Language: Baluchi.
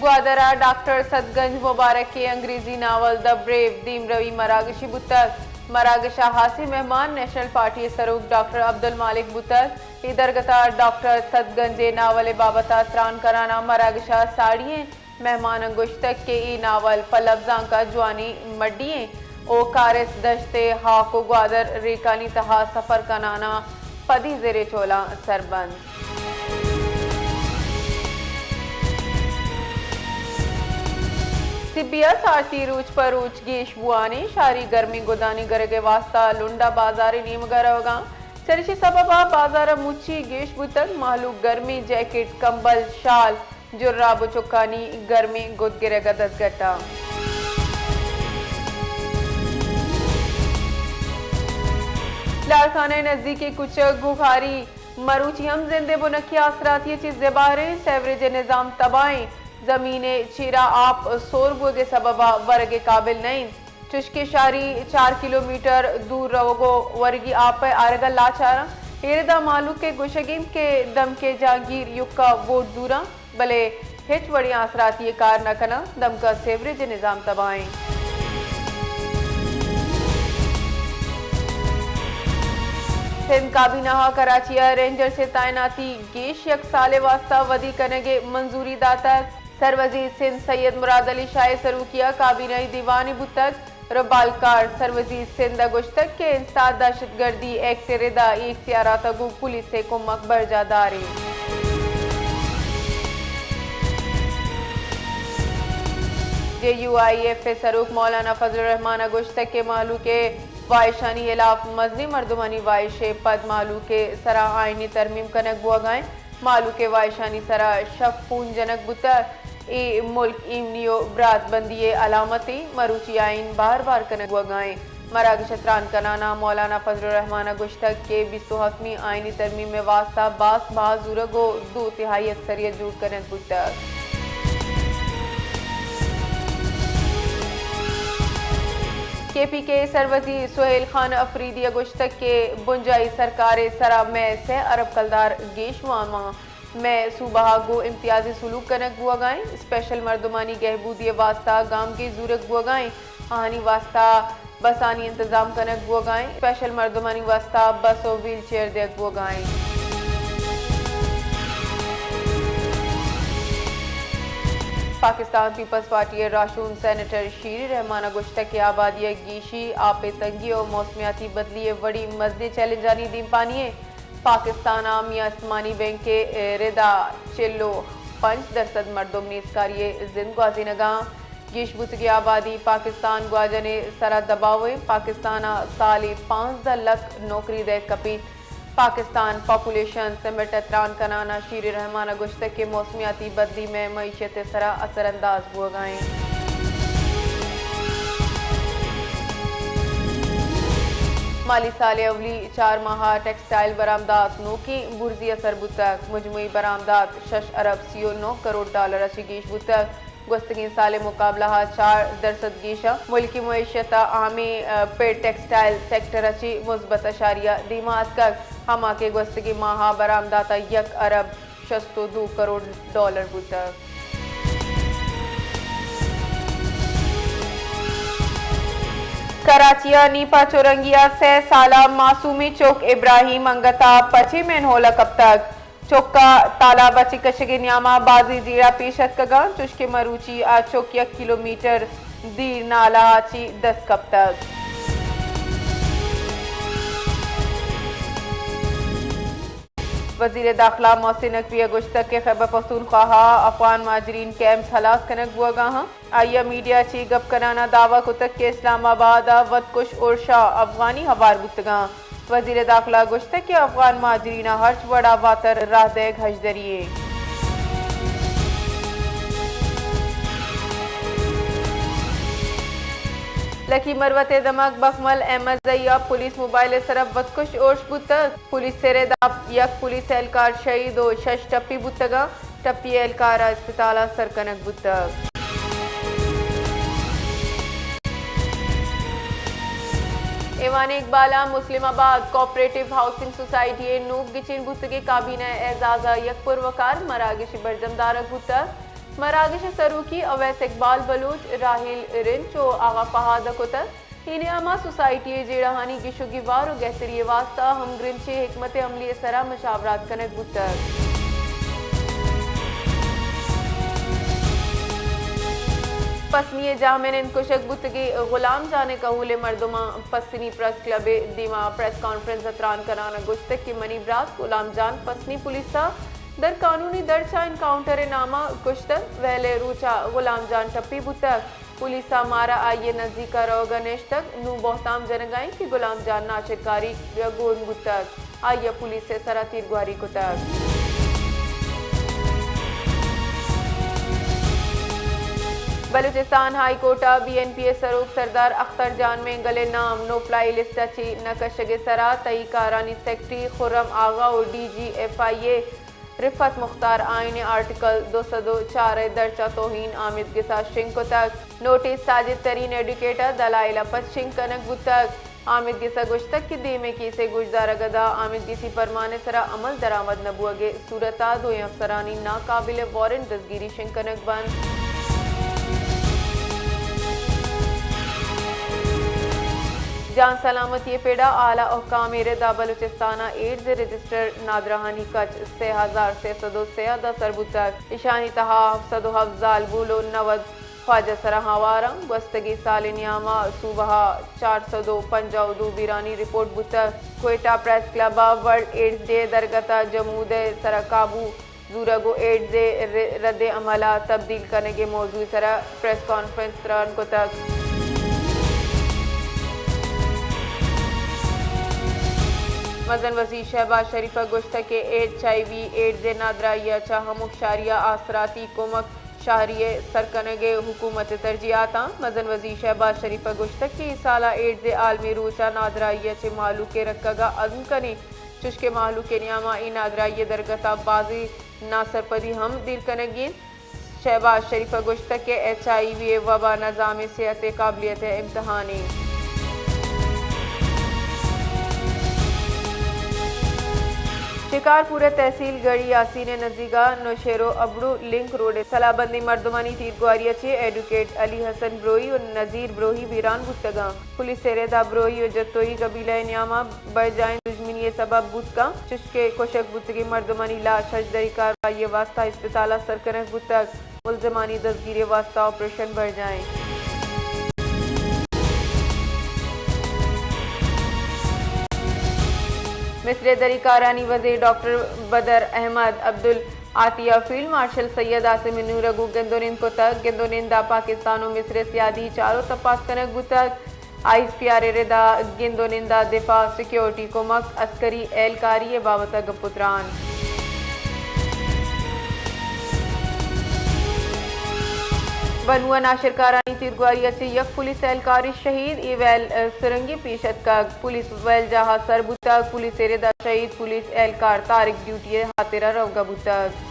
گوادر ءَ ڈاکٹر سدگنج مبارک ءِ انگریزی ناول دی بریو دیمروی مراگشی بوتگ۔ مراگش ءَ ہاسیں مہمان نیشنل پارٹی ءِ سروک ڈاکٹر عبدالمالک بوتگ۔ اے درگت ءَ ڈاکٹر سدگنج ءِ ناول ءِ بابت ءَ تران کنان ءَ مراگش ءَ ساڑی ایں مہماناں گوشتگ کہ اے ناول پہ لبزانک ءَ جوانیں مڈی ایں او کارست دشت ءِ ہاک و گوادر ریکانی تہا سفر کنان ءَ پدی زر ءِ چولاں سر بنت۔ سی بی ءَ سارتی روچ پہ روچ گیش بوان ایں، شاری گرمیں گدانی گرگ ءِ واستہ لنڈ ءَ بازار ءِ نیمگ ءَ روگ ءَ اَنت۔ چریشی سبب ءَ بازار ءَ مچی گیش بوتگ، مہلوک گرمیں جیکٹ، کمبل، شال، جراب و چکانی گرمیں گد گرگ ءَ دزگٹ اَنت۔ لاڑکانہ ءِ نزیک ءِ کوچگ گوہاری مروچی ہم زند ءِ بنکی آسراتی ءَ چہ زبہر ایں، سیوریج ءِ نظام تباہ ایں، زمین ءِ چیرا آپ سور بوگ ءِ سبب ءَ ورگ ءِ قابل نہ اِنت۔ چشکہ شاری چار کلومیٹر دور روگ و ورگی آپ ءِ آرگ ءَ لاچار اَنت۔ اے ردا مہلوک ءِ گوشگ اِنت کہ دمک ءِ جہانگیر یکا ووٹ زوراں، بلے ہچ وڑیں آسراتی ءِ کار نہ کناں، دمک ءَ سیوریج ءِ نظام تباہ ایں۔ سندھ کابینہ ءَ کراچی ءَ رینجرز ءِ تعیناتی گیش یک سال ءِ واستہ ودی کنگ ءِ منظوری داتگ۔ سروزیر سندھ سید مراد علی شاہ ءِ سروکی ءَ کابینائی دیوانے بوتگ۔ ربالکار سروزیر سندھ ءَ گوشتگ کہ انسداد دہشت گردی ایکٹ ءِ ردا اے اختیارات ءَ گوں پولیس ءِ کمک برجاہ دار ایں۔ جے یو آئی ایف ءِ سروک مولانا فضل الرحمان ءَ گوشتگ کہ مہلوک ءِ واہشانی ہلاف مزنیں مردمانی واہش ءِ پد مہلوک ءِ سرا آئینی ترمیم کنگ بوہگا ایں۔ مہلوک ءِ واہشانی سرا شپ پون جنگ بوتگ۔ اے ملک ایمنی و برات بندی ءِ علامت ایں۔ مروچی آئین بار بار کنگ بوہگا ایں۔ مراگش ءَ تران کنان ءَ مولانا فضل الرحمان ءَ گوشتگ کہ بیست و ہفتمی آئینی ترمیم ءِ واستہ باز باز زورگ و دو تہائی اکثریت جوڑ کنگ بوتگ۔ کے پی کے سروزیر سہیل خان افریدی ءَ گوشتگ کہ بنجاہی سرکار ءِ سرا مئے سئے ارب کلدار گیش وام آں۔ مئے صوبہ ءَ گوں امتیازی سلوک کنگ بوہگا ایں۔ اسپیشل مردمانی گہبودی ءِ واستہ گامگیج زورگ بوہگا ایں۔ آہانی واستہ بسانی انتظام کنگ بوہگا ایں۔ اسپیشل مردمانی واستہ بس و ویل چیئر دیگ بوہگا ایں۔ پاکستان پیپلز پارٹی ءِ راہشون سینیٹر شیری رحمان ءَ گوشتگ کہ آبادی ءِ گیشی، آپ ءِ تنگی و موسمیاتی بدلی ءِ وڑیں مزنیں چیلنجانی دیمپانی ایں۔ پاکستان ءَ میان استمانی بینک ءِ ردا چل و پنچ درسد مردم نیزکاری ءِ زند گوازینگ ءَ اَنت۔ گیش بوتگیں آبادی پاکستان گواجن ءِ سرا دباؤ ایں۔ پاکستان ءَ سال ءَ پانزدہ لکھ نوکری دئیگ کپیت۔ پاکستان پاپولیشن سمٹ ءَ تران کنان ءَ شیری رحمان ءَ گوشتگ کہ موسمیاتی بدلی مئے معیشت ءِ سرا اثر انداز بوہگا ایں۔ مالی سال ءِ اولی چار ماہ ءَ ٹیکسٹائل برآمدات نوکیں برزی ءَ سر بوتگ۔ مجموعی برآمدات شش ارب سی و نو کروڑ ڈالر ءَ چہ گیش بوتگ۔ گوستگیں سال ءِ مقابلہ ءَ چار درسد گیش اَنت۔ ملکی معیشت ءَ اہمیں، ءَ، پڑ ٹیکسٹائل سیکٹر ءَ چہ مثبت اشاریہ دیما اتکگ، ہما کہ گوستگیں ماہ ءَ برآمدات ءَ یک ارب شست و دو کروڑ ڈالر بوتگ۔ کراچی ءِ نیپا چورنگی ءَ سئے سال ءِ معصومیں چک ابراہیم انگت ءَ پچیں مین ہول ءَ کپتگ۔ چک ءَ تالاب ءَ چہ کشگ ءِ نیام ءَ بازیں جیڑہ پیش اتکگ اَنت، چوشکہ مروچی آ چک یک کلومیٹر دیر نالہ ءَ چہ دست کپتگ۔ وزیر داخلہ محسن نقوی ءَ گوشتگ کہ خیبر پختونخوا ءَ افغان مہاجرین کیمپس ہلاس کنگ بوہگا اَنت۔ آئی ءَ میڈیا ءَ چہ گپ کنان ءَ دعوی کتگ کہ اسلام آباد ءَ وتکش ارش ءَ افغانی ہوار بوتگ اَنت۔ وزیر داخلہ ءَ گوشتگ کہ افغان مہاجرین ءَ ہرچ وڑ ءَ واتر راہ دئیگ ہژدری ایں۔ لکی مروت ءِ دمگ بخمل ایم ایس آئی ءَ پولیس موبائل ءِ سرا وتکش ارش بوتگ۔ پولیس ءِ رد ءَ یک پولیس اہلکار شہید و شش ٹپی بوتگ اَنت۔ ٹپی اہلکار ءَ اسپتال ءَ سر کنگ بوتگ۔ ایوان اقبال ءَ مسلم آباد کوآپریٹو ہاؤسنگ سوسائٹی ءِ نوک گچین بوتگیں کابینہ ءِ اعزاز ءَ یک پروقار مراگشے برجم دارگ بوتگ۔ مراگش ءِ سروکی اویس اقبال بلوچ، راحیل رنچ ءُ آغا فہد ءَ کتگ۔ اے نیام ءَ سوسائٹی ءِ جیڑہانی گیش ءُ گیوار ءُ گہتری ءِ واستہ ہمگرنچیں حکمت عملی ءِ سرا مشاورات کنگ بوتگ۔ پسنی ءِ جاہمنند کشگ بوتگیں غلام جان ءِ کہول ءِ مردماں پسنی پریس کلب ءِ دیما پریس کانفرنس ءَ تران کنان ءَ گوشتگ کہ منی برات غلام جان پسنی پولیس ءَ در قانونی درچ ءَ انکاؤنٹر ءِ نام ءَ کشتگ، ویل ءِ روچ ءَ غلام جان ٹپی بوتگ۔ پولیس ءَ مارا آئی ءِ نزیک ءَ روگ ءَ نشتگ، نوں بہتام جنگ ءَ انت کہ غلام جان ناشرکاری ءَ گون بوتگ، آئی ءَ پولیس ءِ سرا تیرگواری کتگ۔ بلوچستان ہائی کورٹ ءَ بی این پی ءِ سروک سردار اختر جان مینگل ءِ نام نو فلائی لسٹ ءَ چہ نہ کشگ ءِ سرا تہی کارانی سیکرٹری خرم آغا ءُ ڈی جی ایف آئی اے رفعت مختار آئین ءِ آرٹیکل دو سد ءُ چار ءِ درچ ءَ توہین آمید گس ءَ شنگ کتگ۔ نوٹس ساجد ترین ایڈوکیٹ ءَ دلائل ءَ پد شنگ کنگ بوتگ۔ آمید گس ءَ گوشتگ کہ دیمے کیس ءِ گوشدارگ ءَ داں آمید گسی پرمان ءِ سرا عمل درآمد نہ بوگ ءِ صورت ءَ دوئیں افسرانی ناقابل وارنٹ دزگیری شنگ کنگ بنت۔ جان سلامتی ءِ پڑ ءَ اعلی حکام ءِ رد ءَ بلوچستان ءَ ایڈز ءِ رجسٹرڈ نادراہانی کچ سے ہزار سے سد ءُ سیزدہ سر بوتگ۔ ایشانی تہا ہفت سد ءُ ہفت زالبول ءُ نود خواجہ سرا ہوار انت۔ گوستگیں سال ءِ نیام ءَ صوبہ ءَ چار سد ءُ پنجاہ ءُ دو بیرانی رپورٹ بوتگ۔ کوئٹہ پریس کلب ءَ ورلڈ ایڈز ڈے درگت ءَ جمود ءِ سرا قابو زورگ ءُ ایڈز ءِ ر-، رد عمل ءَ تبدیل کنگ ءِ موضوع ءِ سرا پریس کانفرنس تران کتگ۔ مزن وزیر شہباز شریف ءَ گوشتگ کہ ایچ آئی وی ایڈز ءِ نادراہی ءَ چہ ہمک شہری ءَ آسراتی کمک شہری ءِ سر کنگ ءِ حکومت ءِ ترجیحات انت۔ مزن وزیر شہباز شریف ءَ گوشتگ کہ اے سال ءَ ایڈز ءِ عالمی روچ ءَ نادراہی ءَ چہ مہلوک ءِ رکگ ءَ عزم کنیں، چوشکہ مہلوک ءِ نیام ءَ اے نادراہی ءِ درگت ءَ بازیں ناسرپدی ہم دیر کنگی انت۔ شہباز شریف ءَ گوشتگ کہ ایچ آئی وی ءِ وبا نظام ءِ صحت ءِ قابلیت ءِ امتحانے۔ شکارپور ءِ تحصیل گڑھی یاسین ءِ نزیک ءَ نوشہرو ابڑو لنک روڈ ءِ سلاہ بندیں مردمانی تیرگواری ءَ چہ ایڈوکیٹ علی حسن بروہی ءُ نذیر بروہی بیران بوتگ انت۔ پولیس ءِ رد ءَ بروہی ءُ جتوئی قبیلہ ءِ نیام ءَ برجاہیں دژمنی ءِ سبب بوت کنت، چوشکہ کشگ بوتگیں مردمانی لاش ہژدری کاروائی ءِ واستہ ہسپتال ءَ سر کنگ بوتگ۔ ملزمانی دزگیری ءِ واستہ آپریشن برجاہ انت۔ مصر ءِ دری کارانی وزیر ڈاکٹر بدر احمد عبدالعطیہ فیلڈ مارشل سید عاصم منیر ءَ گوں گند ءُ نند کتگ۔ گند ءُ نند ءَ پاکستان ءُ مصر ءِ سیادی چار ءُ تپاس کنگ بوتگ۔ آئی ایس پی آر ءِ رد ءَ گند ءُ نند ءَ دفاع، سیکورٹی کمک، عسکری اہلکاری ءِ بابت ءَ گپ ءُ تران۔ بنو ءَ ناشرکارانی تیرگواری ءَ چہ یک پولیس اہلکارے شہید، اے ویل سرنگی پیش اتکگ، پولیس ویل جاہ ءَ سر بوتگ، پولیس ءِ رد ءَ شہید پولیس اہلکار طارق ڈیوٹی ءِ ہاترا روگ ءَ بوتگ۔